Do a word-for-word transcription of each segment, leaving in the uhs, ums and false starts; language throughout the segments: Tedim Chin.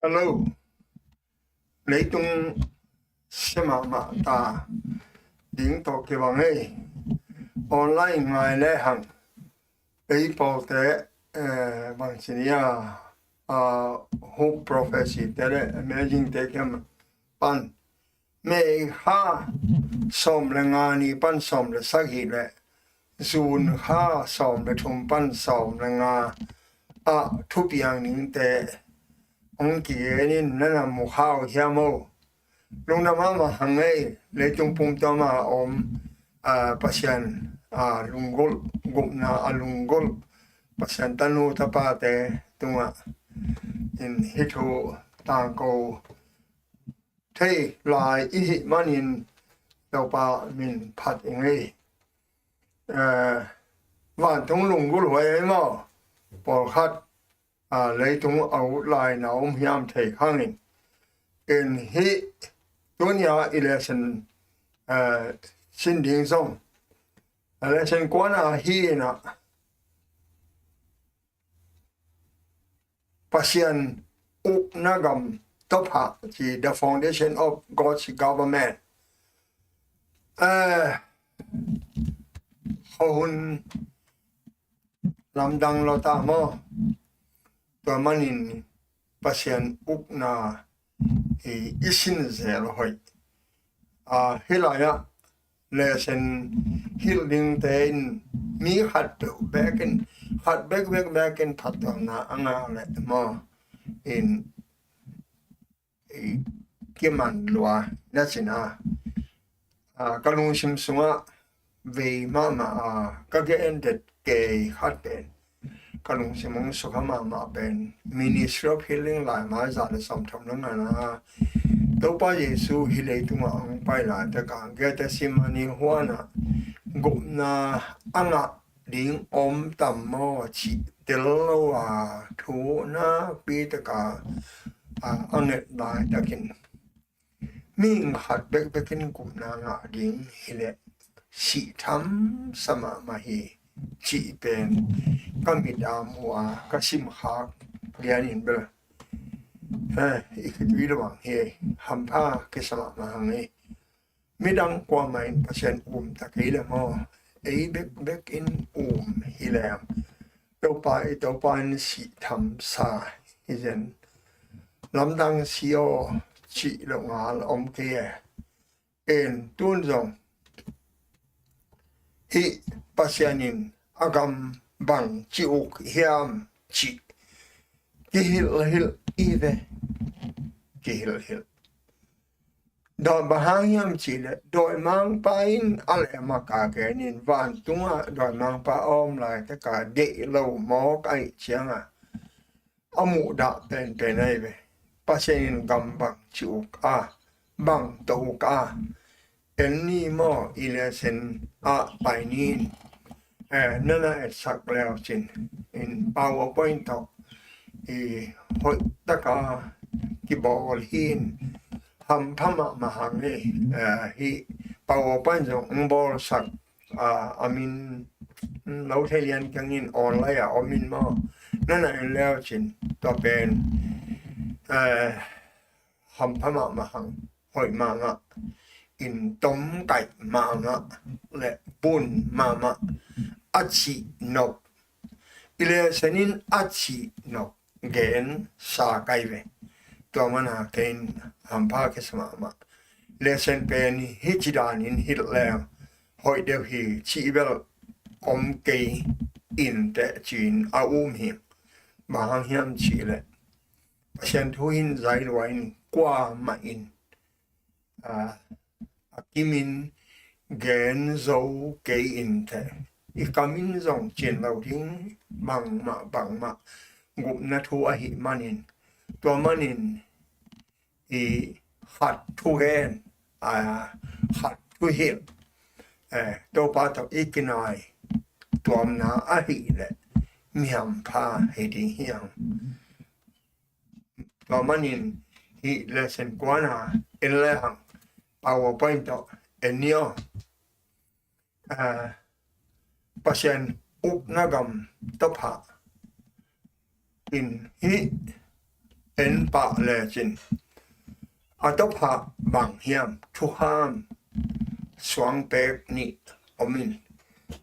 Hello. Leitung sia mahmah ta ding tawh kibang ei. Online ngai le hang ei pawlte, eh, bangci ni a, ah, Hope Prophecy te le Amazing te kiang pan May kha sawm le nga ni pan sawm le sagih le June kha sawm le thum pan sawm le nga ah thupiang dingte hong kigen in, na na mu kha uh hiam o? Lungdam mahmah hang ei. Leitung pumtuam a om, ah, Pasian, ah, lunggulh, gupna a lunggulh Pasian tanu tapate tungah in hih thu tangko thei lai i hih manin Topa min phat ing ei. Eh, vantung lunggulh huai ei maw? Pawlkhat, ah, leitung a ut lai na om hiam thei khang in. In hih tuni a i lesson, eh, sin ding zong, a lesson kuana hi in ah, Pasian ukna gam tawpah ci, the foundation of God's government. Eh, khuahun lamdang lo ta maw? Tua manin Pasian ukna i, i sin zel hoih. Ah, hih lai-ah lesson hilh dingte in mi khat peuh bekin, khat bekbek bekin phattuamna a ngah leh maw, in, i, kiman lua na cin a, ah, ka lungsim sungah vei mahmah a ka gen det kei khat pen, ka lungsim hong sukha mahmah pen Ministry of Healing laimai za le sawmthum le ngana, Topa Jesu hih leitungah hong pai laitak a Gethsemane huanah gupna a ngah ding om tam maw cih tel lo a thu nakpi tak a, a, a nget laitakin, mihing khat bekbek in gupna ngah ding hileh sih tham sa mahmah hi cih pen ka mit a mu a ka simkhak lianin bel, eh, i khitui lo ang hi. Hampha kisa mahmah hang hi. Midang kuamah in Pasian um ta kei le maw, ei bekbek in um hi leng Topa, i Topa in sih tham sa hi zen. Lamdang si aw cih lo ngal om kei e. En tun zong hih Pasian in a gam bang ci uk hiam cih kihilhhilh i ve. Kihilhhilh. Dawi bang hang hiam cih leh dawimangpa in a leh a mak a gen in, vantungah dawimangpa a om laitak a deih lo mawk ahih ciangah a muhdah penpen ahi ve. Pasian in gam bang ci uk a, bang to uk a, en ni maw, i lesson ah pai ni in, eh, na na etsak leu cin in PowerPoint tawh i hoih taka kibawl hi in, hampha mahmah hang hi. Eh, hih PowerPoint zong hong bawlsak, ah, a min, mm, lo thei lian keng in online ah om in maw, na na en leu cin tua pen, eh, hampha mahmah hang, hoih mahmah in, tomkaih mahmah le bun mahmah, a cih nop, i lesson in a cih nop gen sa kai ve. Tua mana kei in hampha kisa mahmah. Lesson pen hih ci danin hilh leng hoih deuh hi cih bel om kei in teh ci-in a um hi. Bang hang hiam cih leh Pasian thu hin zai lua in, kuamah in, a, a kimin gen zo kei in teh, i kamin zong cin lo ding bangmah bangmah gupna thu ahih manin, tua manin i khat thu gen, a, khat thu hilh, eh, Topa tawh i kinai tuamna ahih leh mi hampha hi ding hi hang. Tua manin hih lesson kuana en le hang, PowerPoint tawh en ni aw. Ah, Pasian ukna gam tawpah in hih en pah lecin a tawphah bang hiam, thukham suangpek nih om in,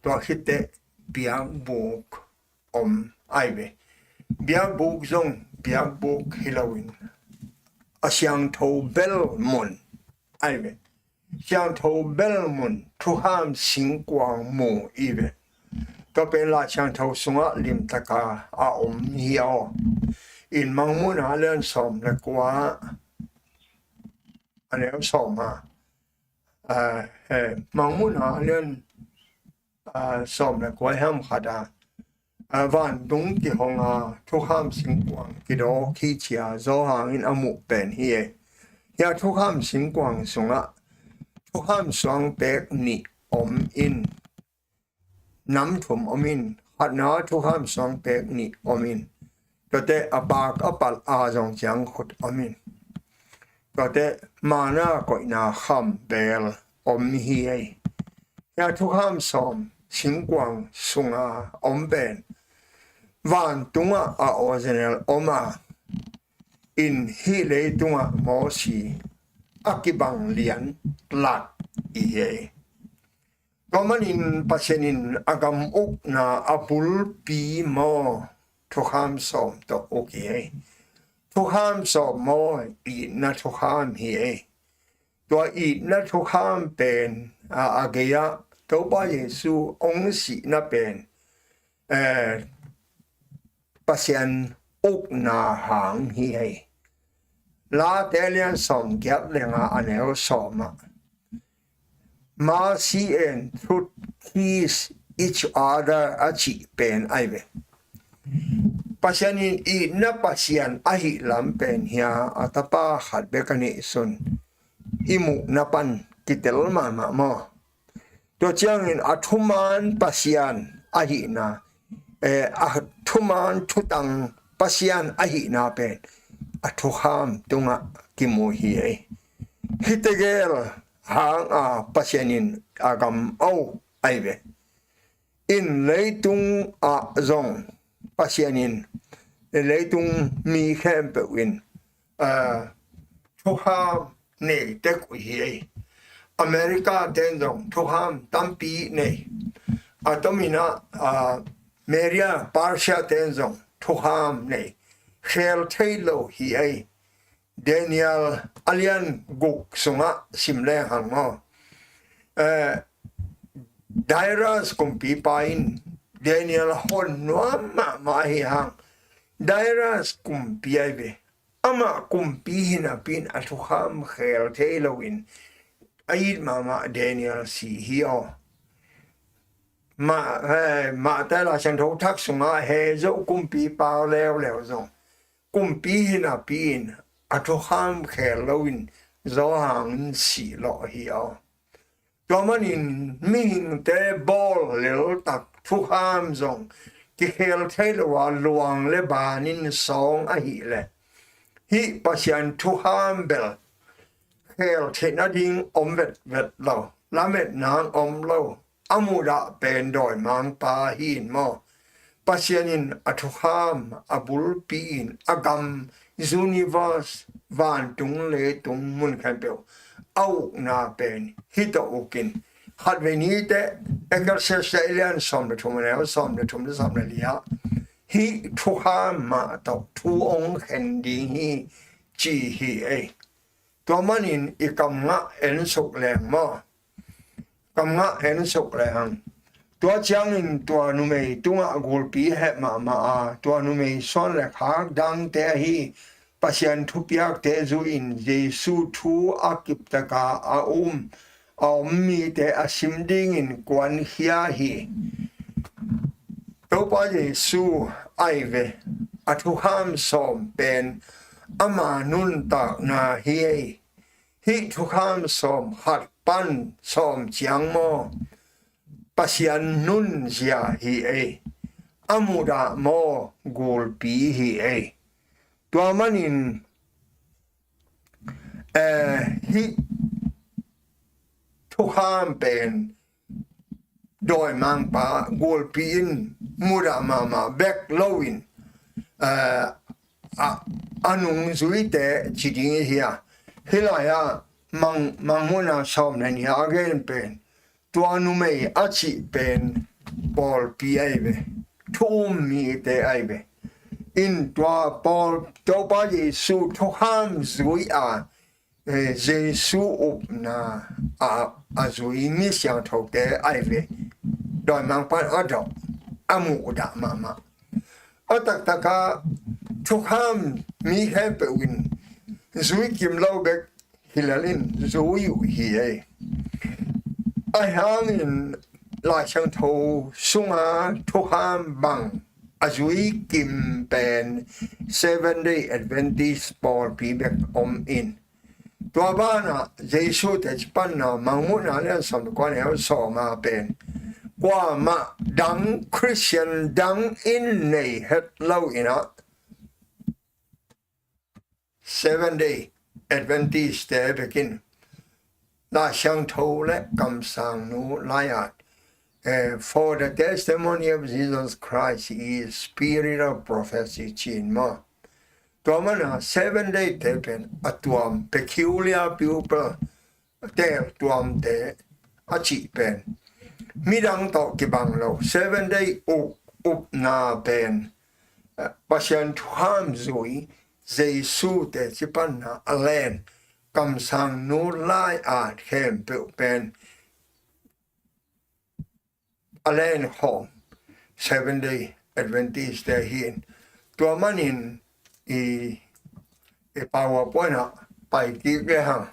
tua khit teh biakbuk om ahi ve. Biakbuk zong biakbuk hi loin a siangtho bel mun ahi ve. Siangtho bel mun thukham singkuang mu i ve. Tua pen Lai Siangtho sungah limtaka a om hi aw. In Mangmuhna lian sawm le kua, a neu sawm a, a, he, Mangmuhna lian, a, sawm le kua hiam khat a, a, vantung kihong a thukham singkuang kidawk hi ci-a Johan in a muh pen hi e. Hia thukham singkuang sungah thukham suangpek nih om in, nam thum om in, khatna thukham suangpek nih om in, tuate a pak a palh a zong ciangkhut om in, tuate manna koihna kham bel om hi ei. Hia thukham sawm singkuang sunga om pen vantungah a original om a, in hih leitungah Mosi a kibang lian lak i hi ei. Tua manin Pasian in a gam ukna a bulpi maw, thukham sawm tawh uk hi ei. Thukham sawm maw, itna thukham hi ei. Tua itna thukham pen a, a gei-ah Topa Jesu hong sihna pen, eh, Pasian ukna hang hi ei. Late lian sawm giat le nga, a neu sawm ah, "Mercy and truth kiss each other," a cih pen ahi ve. Pasian in itna Pasian ahih lam pen hia a tapa khat bek a neihsun i muhna pan kitel mahmah maw. Tua ciangin a thuman Pasian ahihna, eh, a thuman thutang Pasian ahihna pen a thukham tungah kimu hi ei. Hih tegel hang a Pasian in a gam a uk ahi ve. In leitung ah zong Pasian in, leitung mi khempeuh in, ah, thukham nei tek uh hi ei. America ten zong thukham tampi nei. A tomin ah, ah, Media Persia ten zong thukham nei. Khel thei lo hi ei. Daniel a lian guk sungah sim leng hang maw. Eh, Darius kumpipa in Daniel hon nuam mahmah hi hang. Darius kumpi ahi ve. Amah kumpi hi napi in a thukham khel thei loin a it mahmah Daniel si hi aw. Mah, eh, Mate Lai Siangtho Thak sungah he zo kumpipa leuleu zong kumpi hi napi in a thukham khel loin Johan in sih lawh hi aw. Tua manin mihingte bawl leltak thukham zong kikhel thei lo a, luang le ban in sawng ahih leh hih Pasian thukham bel khel theihna ding om vetvet lo, lametna om lo, a mudah pen dawimangpa hi in maw. Pasian in a thukham, a bulpi in a gam, universe, vantung leitung mun khempeuh a ukna pen hih tawh uk in. Khatvei ni teh Ecclesiastes lian sawm le thum, a neu sawm le thum le sawm le li ah hih thukham mah tawh thu hong khen ding hi ci hi ei. Tua manin i kamngah ensuk leng maw. Kamngah ensuk leng. Tua ciangin tua numei tungah gulpi heh mahmah a, tua numei suan le khak dangte ahi Pasian thupiakte zu in Jesu thu a kiptaka a um, a om mite a sim dingin kuankhia hi. Topa Jesu ahi ve. A thukham sawm pen ama nuntakna hi ei. Hih thukham sawm khat pan sawm ciang maw, Pasian nunzia hi ei. A mudah maw, gulpi hi ei. Tua manin, eh, hih thukham pen dawimangpa gulpi in mudah mahmah bek loin, eh, a, a nungzuite ci ding i hi a, hih lai-ah Mang, Mangmuhna sawm le nih a gen pen, tua numei a cih pen pawlpi ahi ve, thu um mite ahi ve. In tua pawl, Topa Jesu thukham zui a, eh, Jesu upna a, a zui mi siangthote ahi ve. Dawimangpa'n a dawh, a muhdah mahmah. A taktaka thukham mi khempeuh in zui kim lo bek hi lel in zui uh hi ei. Ahi hangin Lai Siangtho sunga thukham bang a zui kim pen Seven Day Adventist pawlpi bek om in, tua banah Jesu teci panna Mangmuhna lian sawm le kua neu sawma pen kuamah dang, Khristian dang in nei het lo in ah, Seven Day Adventist te bekin Lai Siangtho le Kamsangnu lai-at, eh, for the testimony of Jesus Christ is spirit of prophecy ci-in maw. Tua mana Seven Day te pen a tuam, peculiar people, tel tuamte a cih pen midang tawh kibang lo. Seven Day up, upna pen, eh, Pasian thukham zui, Jesu teci panna a len, Kamsangnu lai-at khempeuh pen a len khawm Seven Day Adventist te hi in. Tua manin i, i PowerPoint ah pai kik le hang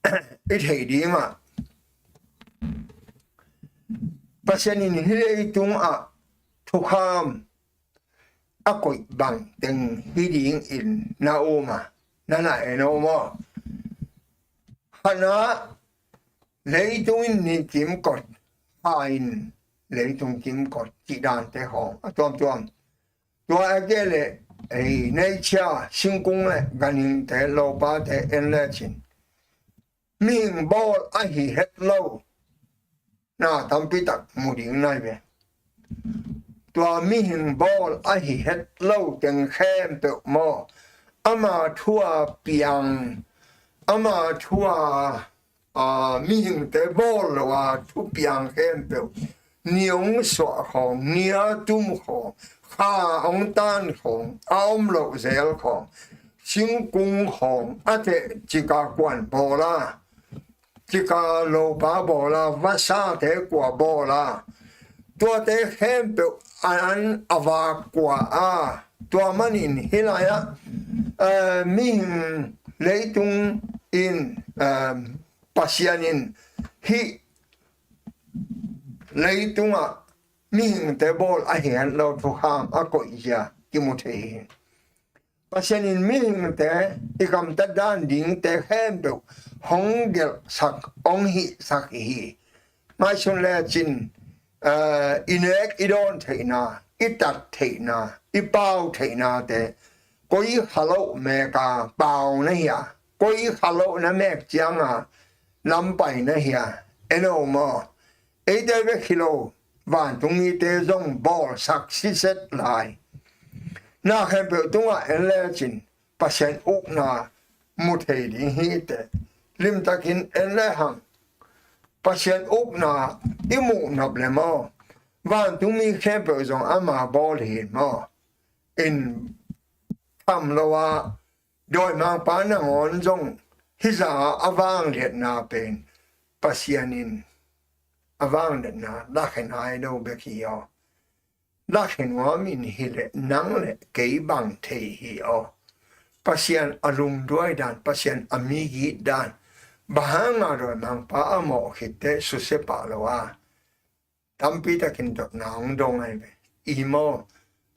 i theih ding ah, Pasian in hih leitung ah thukham a koih bang teng hi ding in na um a, na na en om aw. Khatna, leitung in ni kimkot, kha in leitung kimkot cih dante khawng a tuamtuam. Tua a kei le ei, nature, singkung le ganhingte, lopate en lecin mihing bawl ahi het lo na tampi tak mu ding nai ve. Tua mihing bawl ahi het lo teng khempeuh maw, ama thu a piang, ama thu a, a, mihingte bawl lo a thu piang khempeuh, ni hong suah khawng, ni a tum khawng, kha hong tan khawng, a om loh zel khawng, singkung khawng a teh cika kuan bawl a, cika lopa bawl a, vasate kua bawl a, tuate khempeuh an a vak kua a. Tua manin hih lai-ah, eh, mihing leitung in, eh, Pasian in hih leitungah mihingte bawl ahi het lo thukham a koih zia kimu thei hi. Pasian in mihingte i gamtat dan dingte khempeuh hong gelhsak, hong hihsak hi. Ngaihsun lecin, eh, i nek i dawn theihna, i tat theihna, i pau theihnate koi kha loh meka pau na hia, koi kha loh na mek cianga lampai na hia, en om aw. Eite bek hi lo, vantung mite zong bawlsak siset lai. Na khempeuh tungah en lecin Pasian ukna mu thei ding hi teh. Limtakin en le hang, Pasian ukna i muh nop le maw, vantung mi khempeuh zong ama bawl hi maw. In tham lo a, dawimangpa nangawn zong hih za a vangliatna pen Pasian in a vangliatna lakhen ai lo bek hi aw. Lakhen nuam in hi leh nang le kei bang thei hi aw. Pasian a lungduai dan, Pasian a migit dan, bang hanga dawimangpa a mawh khitte susia pah lo a, tampi takin dotna hong dong ai ve. I maw,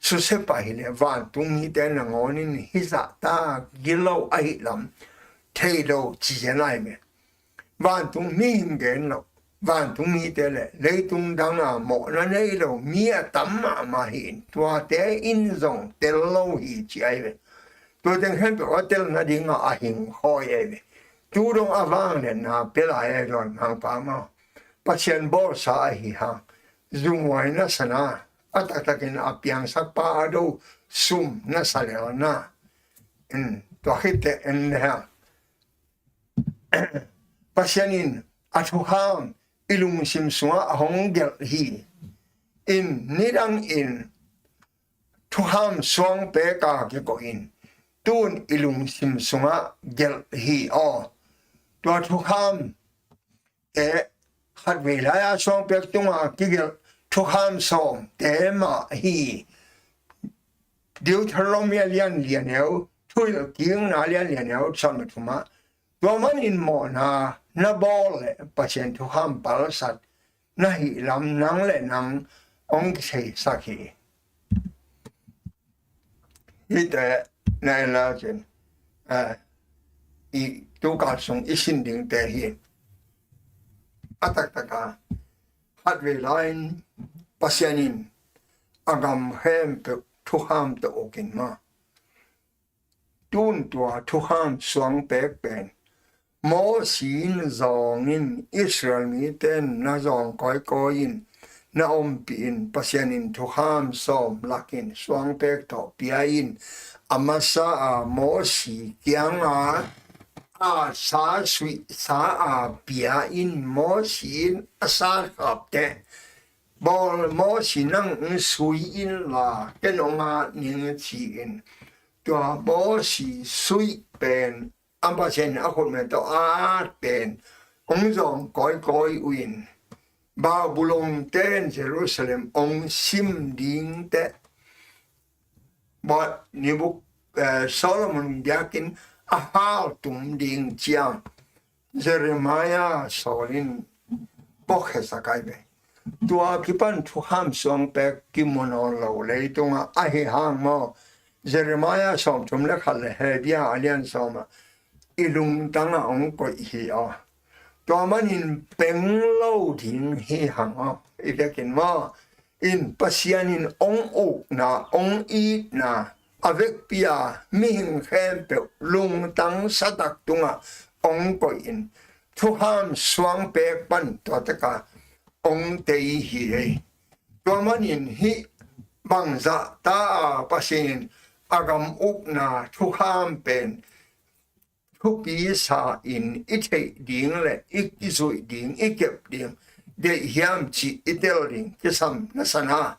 susia pah hi leh vantung mite nangawn in hih zahtak gilo ahi lam thei lo ci zen ai ve. Vantung mi hing gen lo, vantung mite le leitung danga mawhna nei lo mi a tam mahmah hi in, tuate in zong tel lo hi ci ai ve. Tua teng khempeuh a telna dinga a hing khawi ai ve. Tu dong a vangliatna pia lai ai dawimangpa maw. Pasian bawlsa ahi hang, zunghuai na sana, a taktakin a piangsakpa a do, sum na sa lel na. In, tua khit teh en le hang, Pasian in a thukham i lungsim sungah a hong gelh hi. In, nidang in thukham suang pek a kikoih in, tun i lungsim sungah gelh hi aw. Tua thukham te, khatvei lai-a suang pek tunga kigelh thukham sawm te mah hi. Deuteronomy a lian li a neu, Thuhilhkikna a lian li a neu sawm le thum ah, tua manin mawhna na bawl leh Pasian thukham palsat na hih lam nang le nang hong kiseisak hi. Hihte na en le cin, eh, i tukal sung i sin dingte hi. A taktak a, khatvei lai-in Pasian in a gam khempeuh thukham tawh uk in maw. Tun tua thukham suang pek pen Mosi in zawng in, Israel mite in na zawng kawikawi in, na ompih in, Pasian in thukham sawm lak in suang pek tawh pia in, a masa a Mosi kiangah a sa suih sa a pia in, Mosi in a sa khap teh, bawl, Mosi nang sui in la, ken hong at ning, ci-in tua Mosi suih pen, a Pasian a khutme tawh a at pen hong zawng kawikawi uh in, Babylon ten Jerusalem hong sim ding teh, Nibuk, eh, Solomon biakinn a haltum ding ciang Jeremiah sawl in puakhiasak ai ve. Tua kipan thukham suang pek kimu nawn lo leitungah ahi hang maw, Jeremiah sawmthum le khat le Hebrew a lian sawm ah i lungtang ah hong koih hi aw. Tua manin peng lo ding hi hang aw. I vekin maw, in Pasian in hong ukna, hong itna a vekpi a mihing khempeuh lungtang satak tungah hong koih in, thukham suang pek pan tua tek a hong tei hi ei. Tua manin hih bangzah ta a Pasian in a gam ukna thukham pen thupi sa in i theih ding le i, i zuih ding, i kep ding deih hiam cih i tel ding kisam na sa na.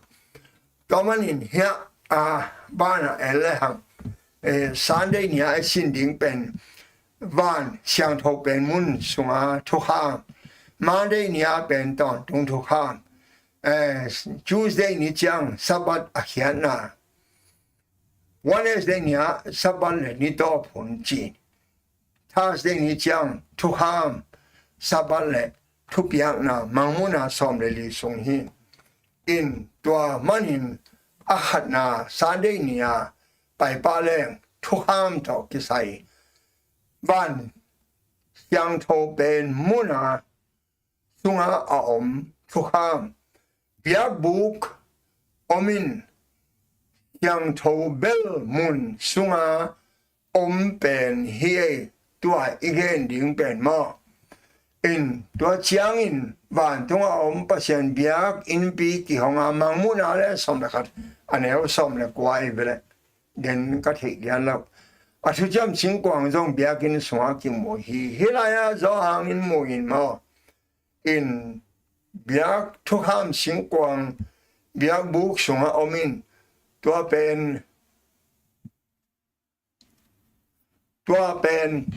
Tua manin hiah a banah en le hang, eh, Sunday ni-a i sin ding pen van siangtho pen mun sunga thukham, Monday ni-a pen tawntung thukham, eh, Tuesday ni ciang Sabbath a khiatna, Wednesday ni-a Sabbath le ni tawp hun ci, Thursday ni ciang thukham, Sabbath le thupiakna, Mangmuhna sawm le li sung hi. In tua manin a khatna Sunday ni-a paipah leng thukham tawh kisai van siangtho pen muna sunga a om thukham, biakbuk om in, siangtho bel mun sunga om pen hi ei. Tua i gen ding pen maw, in tua ciangin vantunga om Pasian biak innpi kihonga, Mangmuhna le sawm le khat a neu sawm le kua i veleh den ka theih lian lo. A thuciam singkuang zong biakinn sungah kimu hi. Hih lai-ah Johan in mu in maw, in biak thukham singkuang biakbuk sungah om in, tua pen, tua pen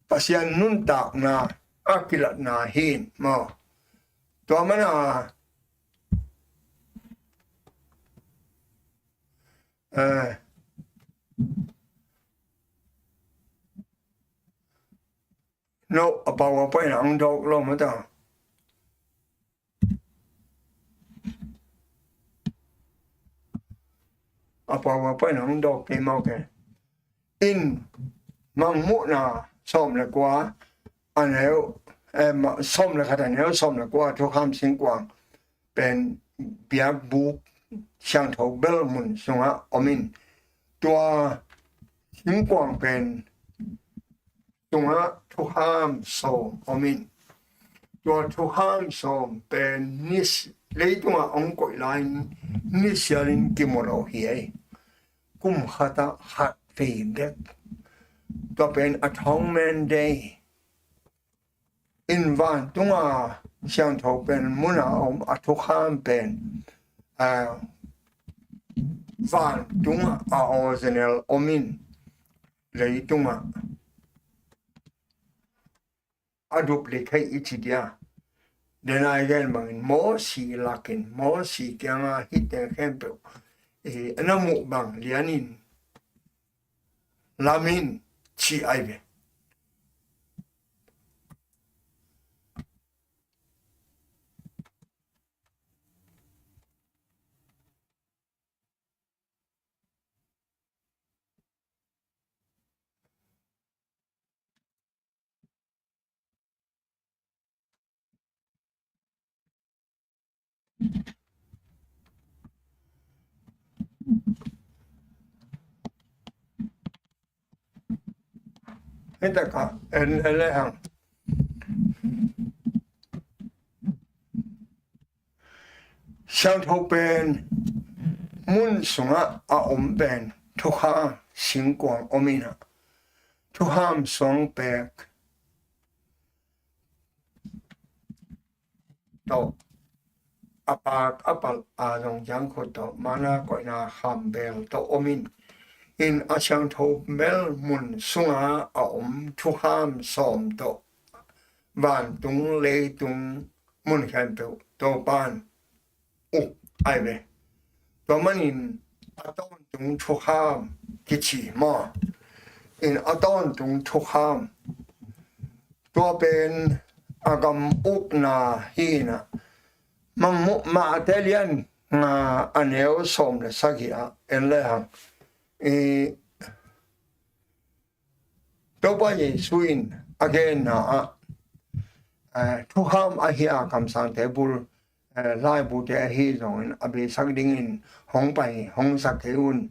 Pasian nuntakna a kilatna hi maw. Tua mana, eh, no, a pau a paina ang dok lo mata. A pau a paina ang dok ke mau ke. In Mangmuhna sawm le kua a neu, eh, ma-, sawm le khat a neu sawm le kua thukham singkuang pen biakbuk siangtho bel mun sungah om in, tua singkuang pen sungah thukham sawm om in, Tua thukham sawm pen ni si-, leitungah hong koih lai-in nisialin kimu lo hi ei. Kum khatah khat vei bek. Tua pen Atonement Day. In vantunga siangtho pen muna om a thukham pen, ah, vantunga a original om in leitungah a duplicate i ci dia. Dena i gen bangin Mosi lakin Mosi kianga hihte khempeuh, eh, na muh bang lianin lamin ci ai ve. Hei taka en, en le hang. Siangtho pen mun sungah a om pen thukham singkuang om inah thukham suang pek tawh a pak a palh a zong kiangkhut tawh mana koihna khambel tawh om in, in a siangtho bel mun sungah a om thukham sawm tawh vantung leitung mun khempeuh Topan uk ai ve. Tua manin a tawntung thukham kici maw? In a tawntung thukham tua pen a gam ukna hi inah Mangmuh Mate lian nga a neu sawm le sagih ah en le hang. I Topa Jesu in a genna ah, eh, thukham ahi a kamsangte bul, eh, laibute ahi zongin a beisak dingin hong pai hong sak kei un.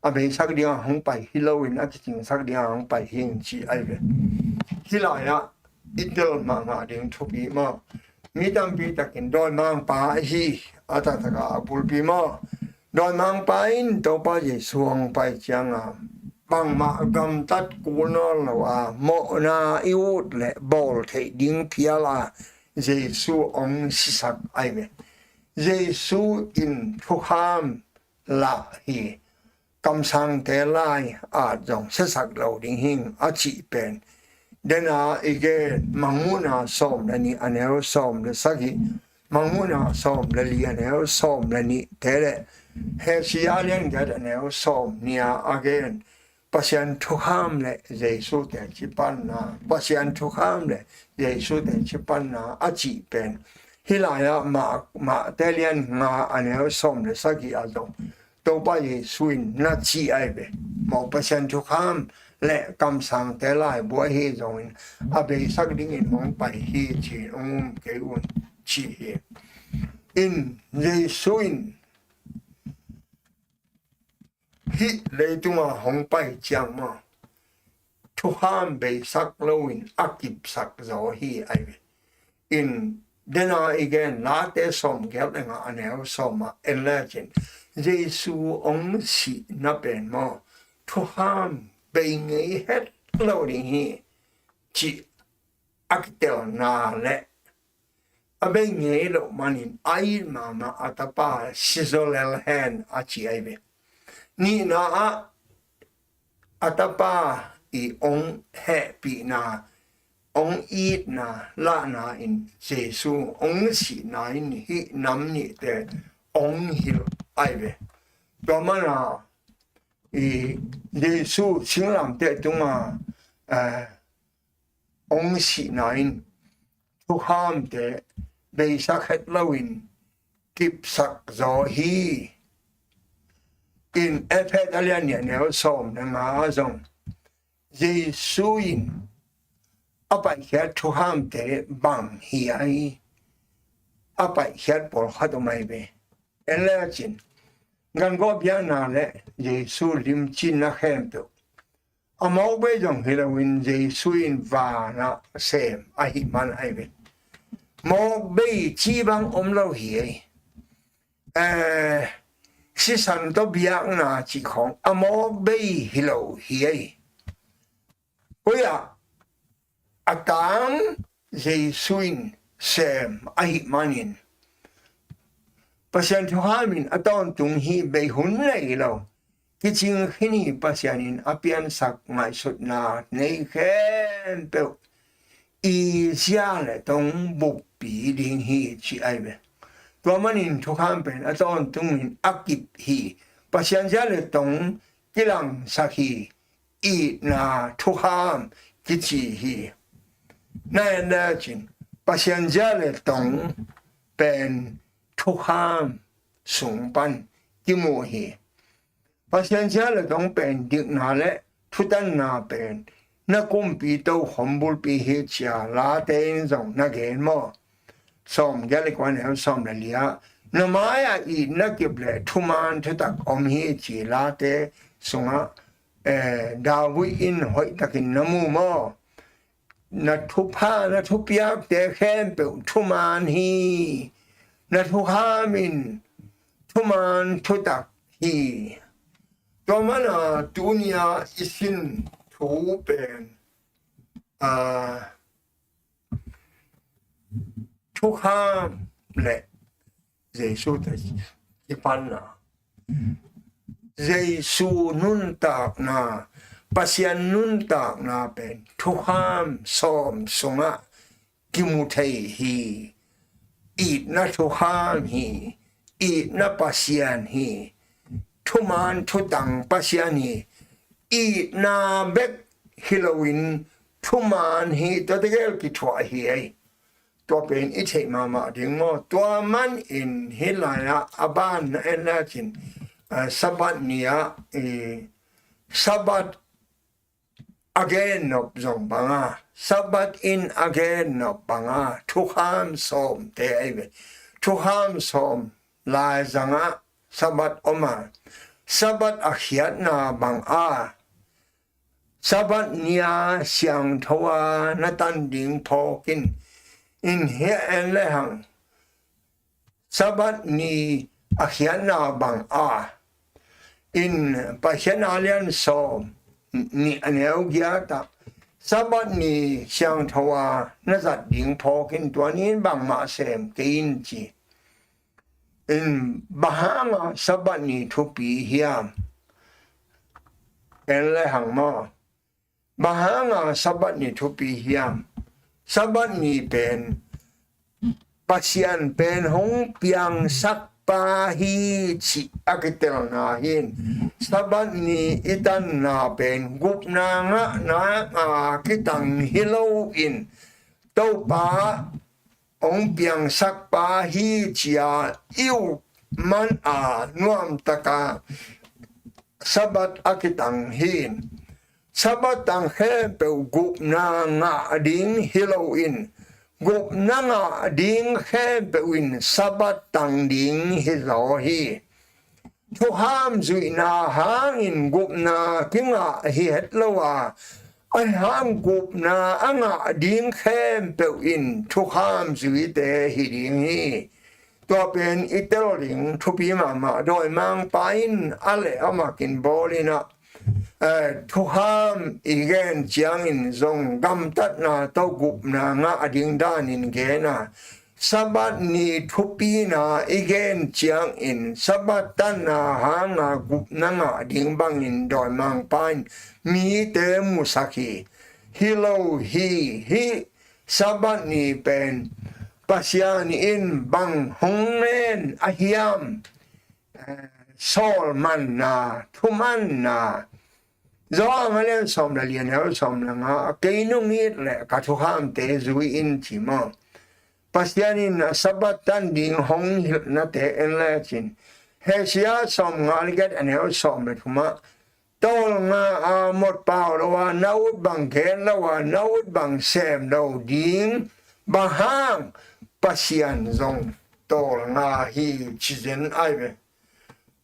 A beisak dinga hong pai hi loin a kicingsak dinga hong pai hi in ci ai ve. Hih lai-ah i tel mahmah ding thupi maw? Mi tampi takin dawimangpa ahi a taktakah a bulpi maw? Dawimangpa in Topa Jesu hong pai cianga bangmah gamtat kul nawn lo a mawhna i ut le bawl theih ding phial a Jesu hong sisak ai ve. Jesu in thukham lah hi. Kamsangte lai at zong siasak lo ding hing a cih pen dena i gen Mangmuhna sawm le nih a neu sawm le sagih, Mangmuhna sawm le li a neu sawm le nihte le Hesaya lian giat a neu sawm nih a a gen Pasian thukham le Jesu teci panna, Pasian thukham le Jesu teci panna a cih pen hih lai-ah mah, Mate lian nga a neu sawm le sagih a zong Topa Jesu in na ci ai ve. Maw Pasian thukham le kamsangte laibu ahi zongin a beisak dingin hong pai hi ci-in hong um kei un ci hi. In Jesu in hih leitunga hong pai ciang maw thukham beisak loin a kipsak zaw hi ai ve. In dena i gen Late sawm giat le nga a neu sawm ah en lecin Jesu hong sihna pen maw thukham bei ngei het lo ding hi cih a kitelna le a bei ngei loh manin a it mahmah a tapa si zaw lel hen a ci ai ve. Nihna ah a tapa i hong hehpihna, hong itna lahna in Jesu hong sihna in hih nam nihte hong hilh ai ve. Tua mana i Jesu singlamteh tunga, eh, hong sihna in thukhamte beisak het loin kipsak zaw hi. In Efesa lian nih a neu sawm le nga ah zong Jesu in a paikhiat thukhamte bang hi ai, a paikhiat pawlkhat om ai ve. En le a cin ganggawh biakna le Jesu limcinna khempeuh a mawk bei zong hi loin Jesu in vanah sem ahi man ai ve. mawk bei ci bang om lo hi ei. Eh, sisan tawh biakna cih khawng a mawk bei hi lo hi ei. Koi ah a tang Jesu in sem ahih manin Pasian thukham in a tawntung hi, bei hun nei lo. Kicing khin hi. Pasian in a piansak ngaihsutna nei khempeuh i zia le tong buppi ding hi ci ai ve. Tua manin thukham pen a tawntung in a kip hi. Pasian zia le tong kilangsak hi. Itna thukham kici hi. Na en le cin Pasian zia le tong pen thukham sung pan kimu hi. Pasian zia le tong pen dikna le thutanna pen na kumpi tokhom bulpi hi cia Late in zong na gen maw? Sawm giat le kua neu sawm le li ah na mai-ah itna kip le thuman thutak om hi ci Late sungah, eh, David in hoihtakin na mu maw? Na thupha, na thupiakte khempeuh thuman hi. Na thukham in thuman thutak hi. Tua mana tunia i sin thu pen, ah, thukham le Jesu te kipanna. Jesu nuntakna, Pasian nuntakna pen thukham sawm sungah kimu thei hi. Itna thukham hi. Itna Pasian hi. Thuman thutang Pasian hi. Itna bek hi loin thuman hi. Tua tegel kithuah hi ei. Tua pen i theih mahmah ding maw? Tua manin hih lai-ah a ban na en le cin, ah, Sabbath ni-ah, eh, Sabbath a gennop zong banga, Sabbath in a gennop banga thukham sawmte ahi ve. Thukham sawm laizangah Sabbath om a, Sabbath a khiatna banga, Sabbath ni-a siangtho-a na tan ding phawk in. In hih en le hang Sabbath ni a khiatna banga, in Paikhiatna lian sawm nih a neu giat ah Sabbath ni siangtho-a na zat ding phawk in, tua ni-in bangmah sem kei in ci. In bang hanga Sabbath ni thupi hiam? En le hang maw? Bang hanga Sabbath ni thupi hiam? Sabbath ni pen Pasian pen hong piangsak pa hi cih a kitelna hi in, Sabbath ni i tanna pen gupna ngahna a kitang hi lo in, Topa hong piangsak pa hi ci-a i up man a nuamtaka Sabbath a kitang hi in, Sabbath tang khempeuh gupna ngah ding hi lo in, gupna ngah ding khempeuh in Sabbath tang ding hi zaw hi. Thukham zuihna hangin gupna kingah hi het lo a, ahi hang gupna a ngah ding khempeuh in thukham zuite hi ding hi. Tua pen i tel ding thupi mahmah. Dawimangpa in a leh a makin bawl in ah, eh, thukham i gen ciangin zong gamtatna tawh gupna ngah ding danin gen a, Sabbath ni thupina i gen ciangin Sabbath tanna hanga gupna ngah ding bangin dawimangpa in mite musak hi. Hi lo hi. Hih Sabbath ni pen Pasian in bang hong ngen a hiam? Eh, sawlmanna, thumanna. Johan a lian sawm le li a neu sawm le nga, kei nong it leh ka thukhamte zui in ci maw? Pasian in a Sabbath tan ding hong hilhnate en le cin, Hosea sawmnga le giat a neu sawm le thum ah, tawlnga a mawk pau lo a, na ut bang gen lo a, na ut bang sem lo ding, bang hang? Pasian zong tawlnga hi ci zen ai ve.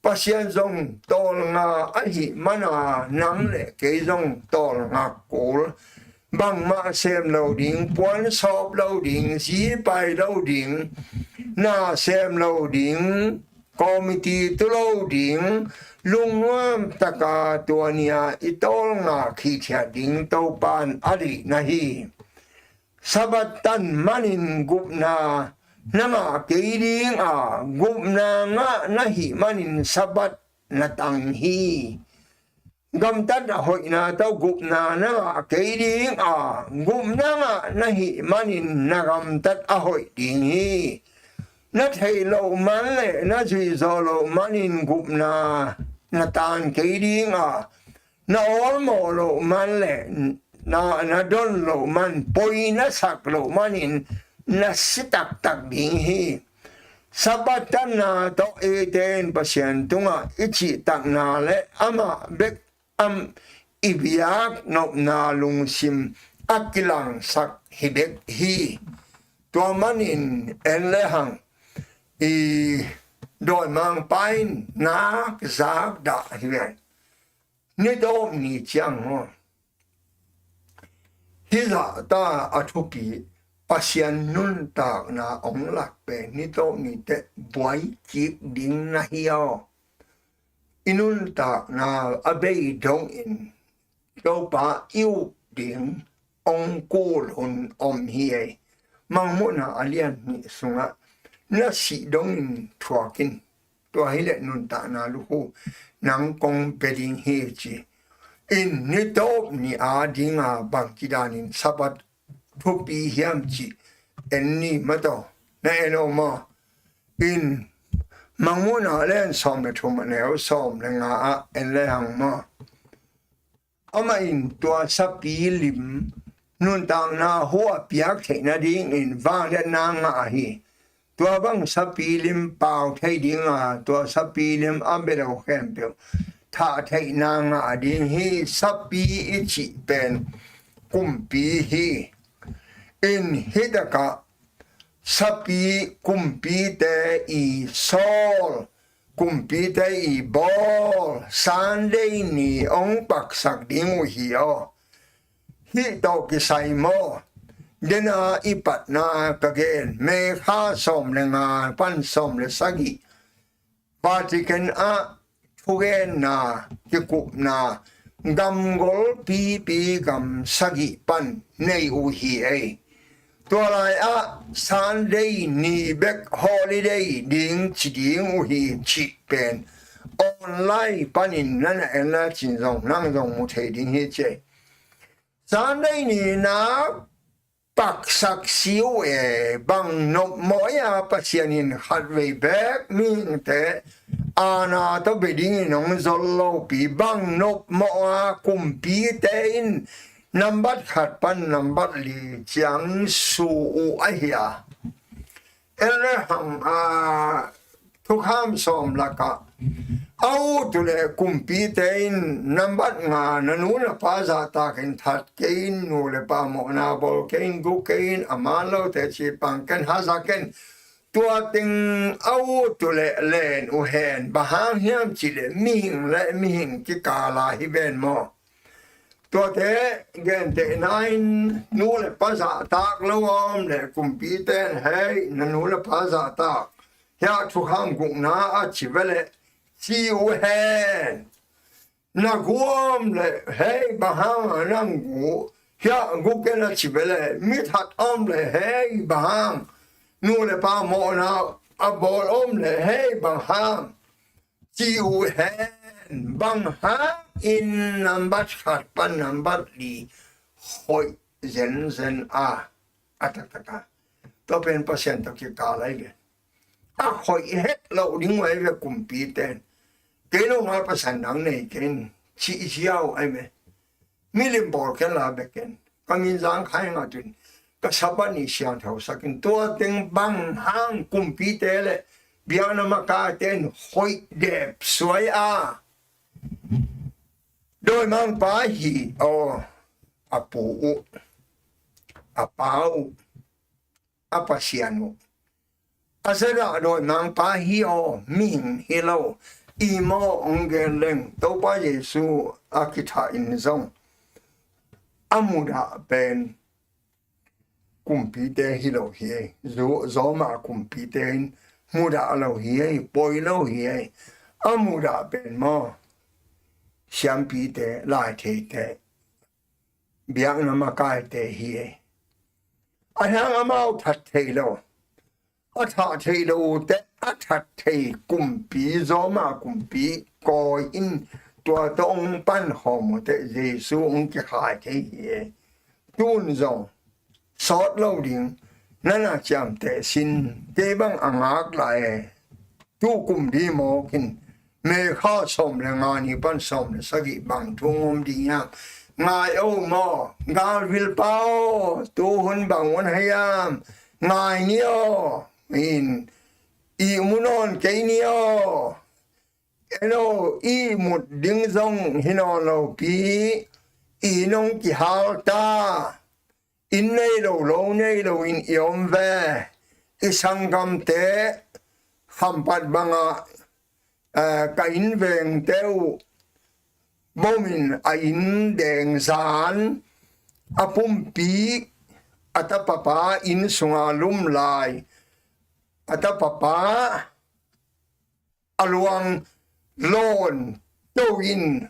Pasian zong tawlnga ahih mana nang le kei zong tawlnga kul. bangmah sem lo ding, puan sawp lo ding, zi pai lo ding, na sem lo ding, committee tu lo ding, lungnuam taka tua ni-a i tawlngak hithiat ding Topa'n a deih na hi. Sabbath tan manin gupna na ngah kei ding a, gupna ngah na hih manin Sabbath na tang hi. Gamtat a hoihna tawh gupna na ngah kei ding a, gupna ngah na hih manin na gamtat a hoih ding hi. Na theih loh man le na zuih zawh loh manin gupna na tan kei ding a, na awlmawh loh man le na, na don loh man, poi na sak loh manin na si taktak ding hi. Sabbath tanna tawh eite in Pasian tungah i cihtakna le amah bek a i biak nopna lungsim a kilangsak hi bek hi. Tua manin en le hang i dawimangpa in nak zak dah hi ven. Ni tawp ni ciang maw, hih zahta a thupi, Pasian nuntakna hong lak pen ni tawp ni teh buai kik ding na hi aw. I nuntakna a bei dongin Topa i up ding hong kul hun om hi ei. Mangmuhna a lian nih sungah na sih dongin thuak in. Tua hileh nuntakna lukhu nang kong pia ding hi ci. In ni tawp ni a dinga bang kidanin Sabbath thupi hiam cih en ni mataw. Na en aw maw. In Mangmuhna a lian sawm le thum a neu sawm le nga ah en le hang maw. Amah in tua sapi lim nuntakna huh a piak theih nadingin vangliatna ngah hi. Tua bang sapi lim pau thei dinga tua sapi lim a bia lo khempeuh thah theihna ngah ding hi. Sapi i cih pen kumpi hi. In hih takah sapi kumpite i sawl, kumpite i bawl Sunday ni hong paksak ding uh hi aw. Hih tawh kisai maw, dena i patna ka gen, May kha sawm le nga pan sawm le sagih Vatican ah thugenna kikupna gamgol pipi gam sagih pan nei uh hi ei. Tua lai-ah Sunday ni bek holiday ding ci ding uh hi cih pen online panin na na en le cin zong nang zong mu thei ding hi ci ei. Sunday ni na paksak si uh e, bang nopmawh a Pasian in khatvei bek mihingte aana tawh bia dingin hong zol lopi, bang nopmawh a kumpite in nambat khat pan nambat li ciang su uh ahi a. En le hang a thukham sawm lakah a ut uh le kumpite in nambat nga na nu na pa zahtakin that kei in, nu le pa mawhna bawl kei in, guk kei in, a man lote ci pang ken, haza ken. Tua teng a ut uh le len uh hen, bang hang hiam cih le mihing le mihing kikala hi ven maw. Tuate gentehna in nu le pa zahtak lo a om le kumpite in hei na nu le pa zahtak hiah thukham gukna a ci ve le ci uh hen. Na gu om le hei bang hang a nang gu, hiah guk ken a ci ve le mi that om le hei bang hang, nu le pa mawhna a bawl om le hei bang hang ci uh hen. Bang hangin nambat khat pan nambat li hoih zenzen a, a taktak a. Tua pen Pasian tawh kikal ahi ve. A hoih het loh ding uh ahi ve kumpite in. Kei lo ngal Pasian dang nei kei in cih ziau ahi ve. Milim bawl ken la bek ken. Ka min zang khai ngat un. Ka Sabbath ni siangtho sak in. Tua teng bang hang kumpite le biakna makaite in hoih dep suai a, dawimangpa hi aw, a pu uh, a pa uh, a Pasian uh. A zadah dawimangpa hi aw, mihing hi lo. I maw hong gen leng Topa Jesu a kithah in zong a mudah pen kumpite hi lo hi ei. Zu-, Roma kumpite in mudah lo hi ei, poi lo hi ei. A mudah pen maw, siampite, laitheite, biakna makaite hi ei. A hiang amau that thei lo, a thah thei lo uh teh, a that thei kumpi, Roma kumpi kawi in tua tawh hong pan khawm uh teh Jesu hong kikhai thei hi ei. Tun zong sawt lo ding, na na ciamteh sin, kei bang a ngak lai e. Tu kum di mawk in, May kha sawm le nga ni pan sawm le sagih bang thu hong om ding hiam? Ngai o maw, galvilpa aw, tu hun bang hun hiam? Ngai ni aw, in ihmu nawn kei ni aw. En o, ihmut ding zong hi nawn lo pi, i nong kihal ta. Inn nei lo, lo nei lo in i om ve. I sanggamte Khampat bangah, eh, ka inn vengte uh bom in a inn deng zan, a pumpi, a tapapa inn sunga lum lai, a tapapa a luang lawn to in,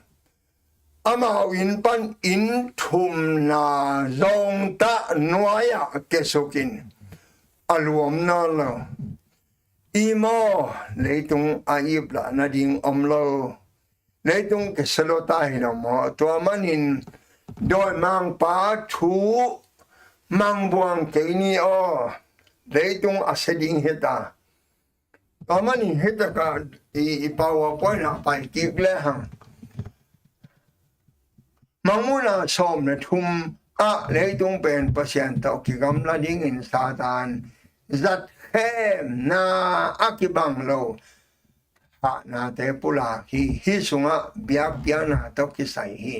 amau inn pan inn thumna zawngtah nuai-ah kiasuk in a luam nawn lo. I maw, leitung a ip lah nading om lo. Leitung kisia lo ta hi lo maw? Tua manin dawimangpa thu mangbuang kei ni aw. Leitung a sia ding hi ta. Tua manin hi takah i, i PowerPoint ah pai kik le hang. Mangmuhna sawm le thum ah leitung pen Pasian tawh kigamla dingin Satan zat khemna a kibang lo hahnate pulak hi. Hih sungah biakpiakna tawh kisai hi.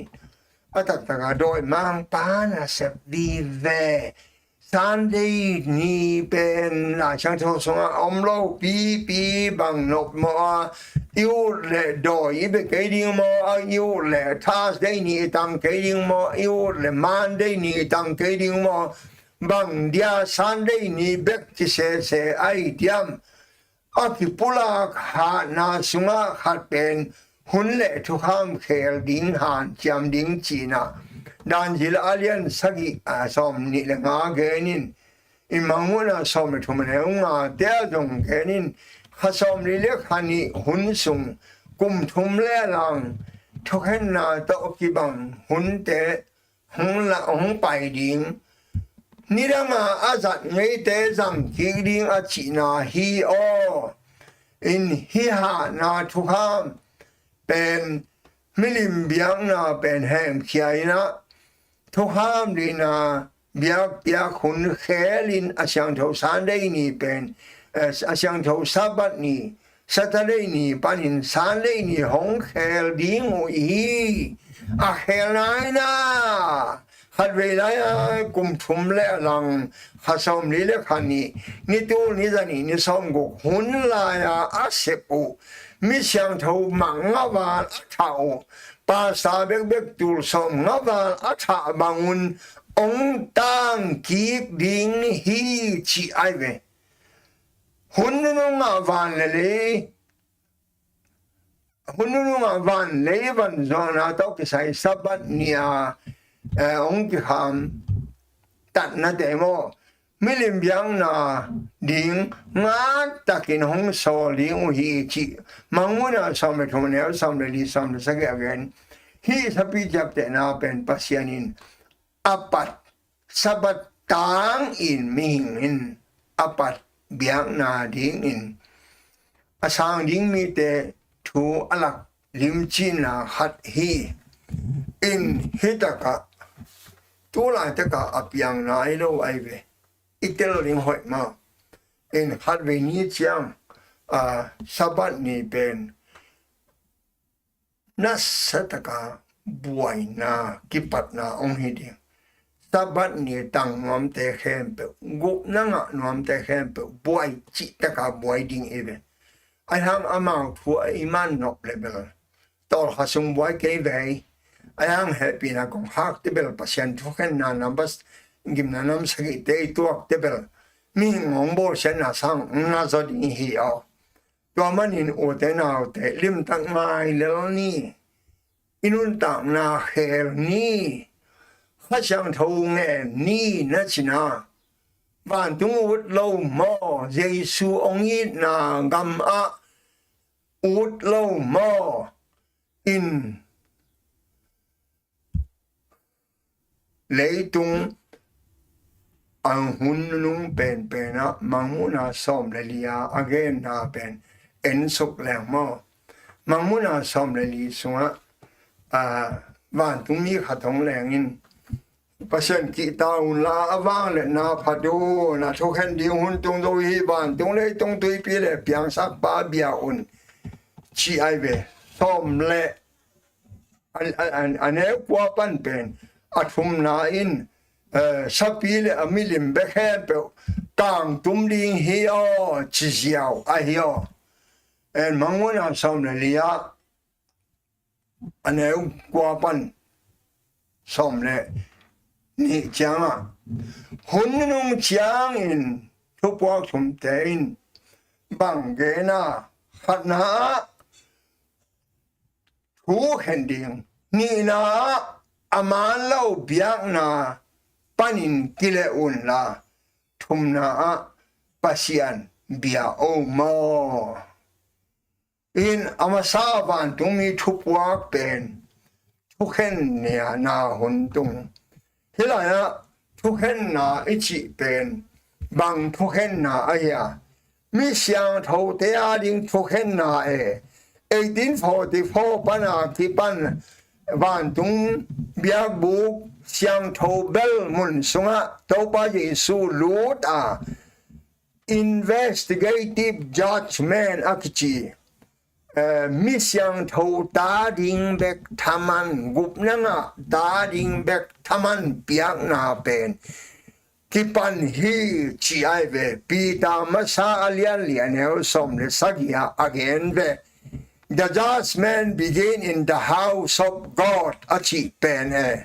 A taktakah dawimangpa nasep vive. Sunday ni pen Lai Siangtho sungah om lo pipi bang nop maw a, i ut le dawi i bia kei ding maw a, i ut le Thursday ni i tang kei ding maw, i ut le Monday ni i tang kei ding maw, bang dia Sunday ni bek kisese a i diam. A kipulak hahna sungah khat pen hun le thukham khel ding, hanciam ding cihna. Daniel a lian sagih a sawm nih le nga genin, i Mangmuhna sawm le thum a neu ngate ah zong genin, kha sawm li le kha nih hun sung kum thum le lang thukhenna tawh kibang hunte hong la, hong pai ding. Nidanga a zat ngeite zang kik ding a cihna hi aw. In hih hahna thukham pen milim biakna pen hemkhia in ah, thukham dihna biakpiak hun khelin a siangtho Sunday ni pen, eh, a siangtho Sabbath ni, Saturday ni panin Sunday ni hong khel ding uh hi. A khelna in ah khatvei lai-a kum thum le a lang kha sawm li le kha nih, ni tul ni za nih ni sawm guk hun lai-a a sep uh mi siangtho mah nga val a thah uh, pastor bekbek tul sawm nga val a thah bangun hong tang kik ding hi cih ai ve. Hun nunung ah van le lei, hun nunung ah van lei van zuakna tawh kisai Sabbath ni-a, eh, hong kikham tatnate maw, milim biakna ding ngat takin hong sawl ding uh hi cih Mangmuhna sawm le thum a neu sawm le li, sawm le sagih a gen. Hih sapi ciaptehna pen Pasian in a pat, Sabbath tangin mihing in a pat biakna dingin a sang ding mite thu a lak limcihna khat hi. In hih takah tu laitakah a piang nai lo ai ve. I tel ding hoih mah. In khatvei ni ciang, a, Sabbath ni pen nasa taka buaina, kipatna hong hi ding. Sabbath ni tang nuamte khempeuh, gupna ngah nuamte khempeuh buai cih taka buai ding i ve. Ahi hang amau thu a i man nop le bel tawlkhat sung buai kei ve. A yang hehpihna kong khak tebel, Pasian thukhenna nambat gimna nam sagihte i tuak tebel, mihing hong bawlsiatna sang na zaw ding hi aw. Tua manin ute naute, limtak ngai lel ni, i nuntakna khel ni, Kha Siangtho ngen ni na cina, vantung ut lo maw, Jesu hong itna gam ah ut lo maw, in leitung a hun nunung penpen ah Mangmuhna sawm le li a a genna pen ensuk leng maw. Mangmuhna sawm le li sungah, a, vantung mi khat hong leng in, Pasian kihta unla, a vangliatna phat un, a thukhen ding hun tung zo hi, vantung leitung tuipi le piangsakpa bia un, ci ai ve. Sawm le a, a, a, a neu kua pan pen a thumna in, eh, sapi le a milim bek khempeuh kangtum ding hi aw, ci ziau ahi aw. En Mangmuhna sawm le li ah a neu kua pan sawm le nih ciangah, hun nunung ciangin thupuak thumte in bang gen a, khatna ah thu khen ding, nihna ah a man lo biakna panin kileh unla, thumna ah Pasian bia o maw. In a masa vantung mi thupuak pen thukhenna hun tung. Hih lai-ah thukhenna i cih pen bang thukhenna ahi a, mi siangthote a ding thukhenna e. Eighteen forty-four pana kipan vantung biakbuk siangtho bel mun sungah Topa Jesu lut a, investigative judgment a kici, eh, mi siangtho ta ding bek thaman, gupna ngah ta ding bek thaman piakna pen kipan hi, ci ai ve. Peter masa a lian li a neu sawm le sagih ah a gen ve. The judgment begin in the house of God, a cih pen e.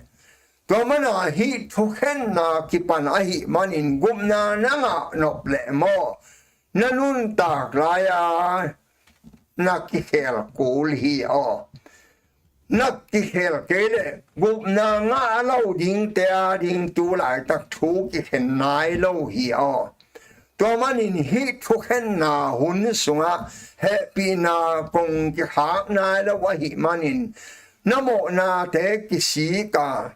Tua mana hih thukhenna kipan ahih manin gupna na ngah nop leh maw, na nuntak lai-a na kikhel kul hi aw. Na kikhel kei leh gupna ngah lo dingte a ding tu laitak thu kikhen nai lo hi aw. Tua manin hih thukhenna hun sungah hehpihna kong kikhak nai lo ahih manin na mawhnate kisik a,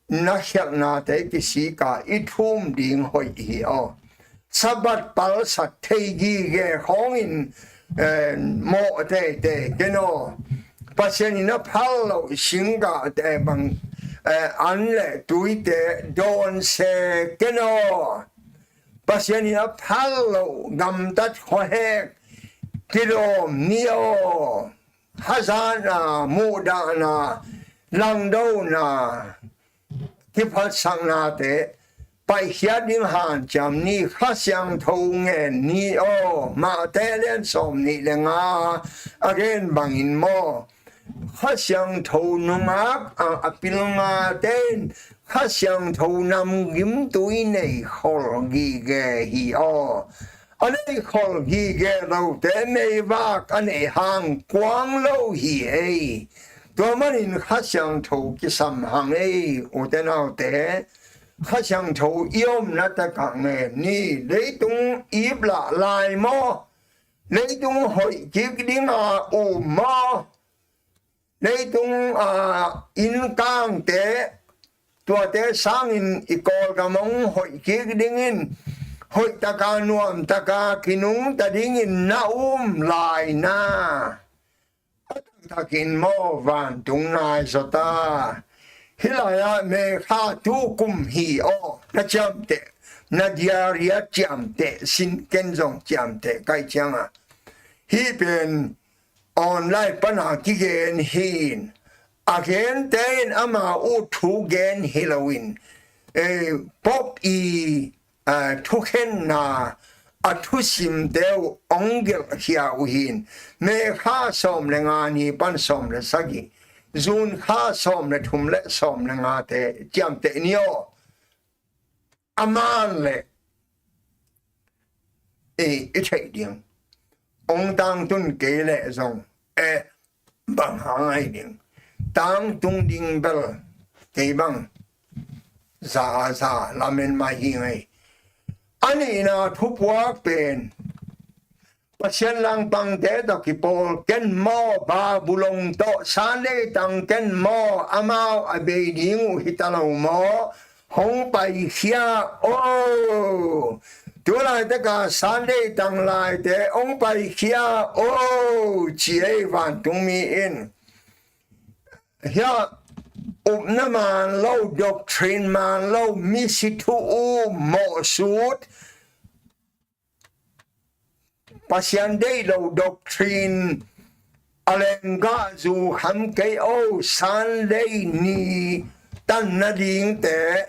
na khialhnate kisik a i thum ding hoih hi aw. Sabbath palsat thei gige khawngin, eh, mawh teitei ken aw. Pasian in a phal loh singgahte bang, eh, an le tuite dawn se ken aw. Pasian in a phal loh gamtat khuahek kilawm ni aw. Hazatna, muhdahna, langdona, kiphatsaknate paihkhiat ding hanciam ni, Kha Siangtho ngen ni aw. Mate lian sawm nih le nga a gen bangin maw, Kha Siangtho nungak a, a pilngate in Kha Siangtho namgimtui nei khol gige hi aw. A nei khol gige lote meivak a nei hang kuang lo hi ei. Tua manin Kha Siangtho kisam hang ei, ute naute. Kha Siangtho i omna takah ngen ni. Leitung iplah lai maw? Leitung hoih kik dinga um maw? Leitung, a, innkangte, tuate sangin i Kawlgam hong hoih kik dingin, hoihtaka nuamtaka kinungta dingin na um laina, a taktakin maw vantung nai zaw ta. Hih lai-ah May kha tu kum hi aw, na ciamteh, na diaria ciamteh sin, ken zong ciamteh kai cianga. Hih pen online pana kigen hi in, a gente in ama ut thu gen hi loin, eh, Pope i, eh, thukhenna a thusimte uh hong gelhkhia uh hi in, May kha sawm le nga ni pan sawm le sagih June kha sawm le thum le sawm le ngate ciamteh ni aw. A man le i, i theih ding. Ong tangtun kei leh zong e, bang hang ahi ding. Tangtung ding bel kei bang za a za lamen mai hi ngei. A nihna thupuak pen Pasian langpangte tawh kipawl ken maw, Babulon tawh Sunday tang ken maw, amau a bei ding uh hi ta lo maw? Hong paikhia o. Tu laitaka Sunday tang laite hong paikhia o, ci ei vantungmi in. Hia upna man lo, doctrine man lo, misi thu uh mawhsut, Pasian deih lo doctrine a lenggah zu kham kei o. Sunday ni tan nadingte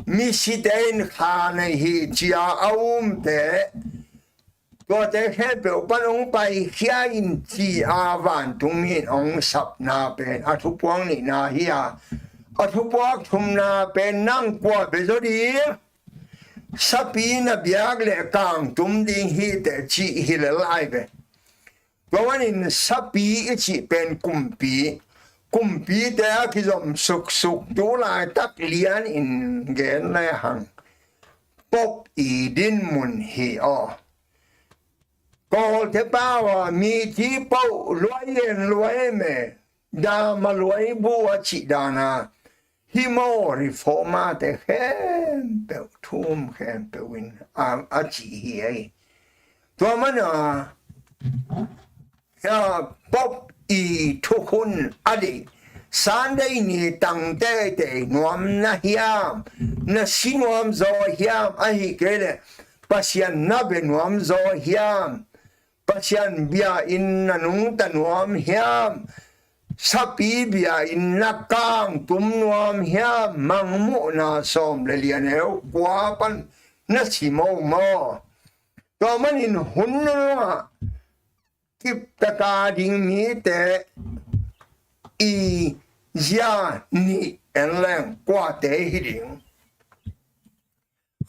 misite in kha nei hi cia a umte, tuate khempeuh pan hong paikhia in ci a vantungmi in hong sapna pen a thupuak nihna hi a, a thupuak thumna pen nang kua bia zaw ding? Sapi na biak le kangtum ding hi teh cih hi lel ai ve. Tua manin sapi i cih pen kumpi, kumpite a kizom suksuk tu laitak lian in gen le hang Pope i dinmun hi aw. Kawlte pau a mi ti poh luai en luai me, dama luai bu a cih dana hi maw, reformate khempeuh, thum khempeuh in a, a cih hi ei. Tua mana hia Pope i thukhun a dih, Sunday ni tang teitei nuam na hiam, na si nuam zaw hiam, ahi kei leh Pasian na bia nuam zaw hiam, Pasian bia in na nungta nuam hiam, sapi bia in na kangtum nuam hiam, mangmuhna sawm le lian eu kua pan na si mo maw? Tua manin hun nungah kiptaka ding mite i zia nih en leng kuate hi ding?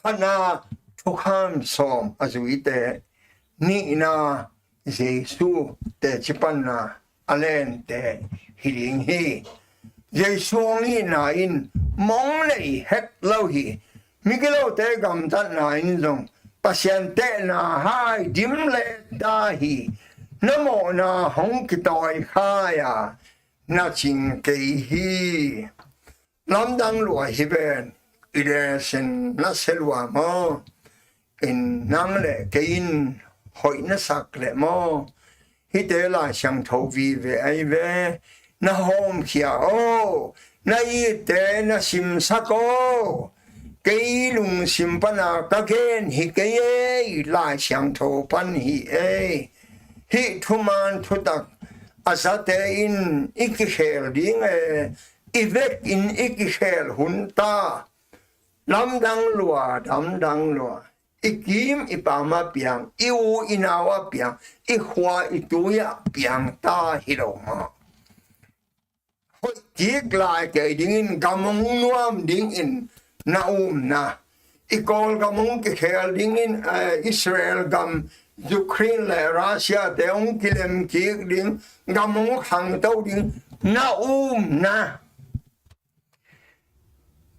Khatna thukham sawm a zuite, nihna Jesu teci panna a lente hi ding hi. Jesu hong hihna in mong nei het lo hi. Migilote gamtatna in zong Pasian tehna hai dim le ta hi. Na mawhna hong kitawi khai a na cing kei hi. Lamdang lua hi ven, i lesin na sia lua maw? In nang le kei in hoih na sak leh maw? Hihte Lai Siangtho vive ahi ve. Na hawmkhia aw, na itte na simsak aw. Kei lungsim pana ka gen hi kei ei, Lai Siangtho pan hi ei. Hih thuman thutak a zate in i kikhel ding e, i vekin i kikhel hun ta. Lamdang lua, damdang lua. I kim i pam a piang, i u i nau a piang, i khua i tui a piang ta hi lo maw? Hoih kik lai kei dingin, gam hong nuam dingin na umna, i Kawlgam hong kikhel dingin, eh, Israel gam, Ukraine le Russia te hong kilem kik ding, gam hong khangto ding na umna.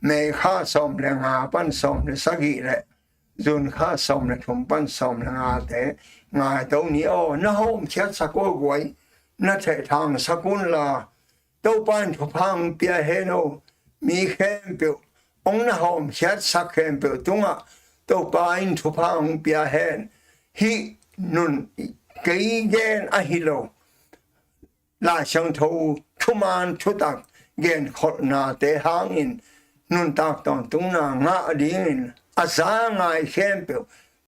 May kha sawm le nga pan sawm le sagih le June kha sawm le thum pan sawm le ngate ngaito ni aw. Na hawmkhiatsak aw guai, na thehthangsak un la, Topa in thupha hong pia hen aw. Mi khempeuh hong na hawmkhiatsak khempeuh tungah Topa in thupha hong pia hen. Hih nun kei gen ahi lo, Lai Siangtho thuman thutak genkholhnate hangin nuntak tawntungna ngah dingin a za ngai khempeuh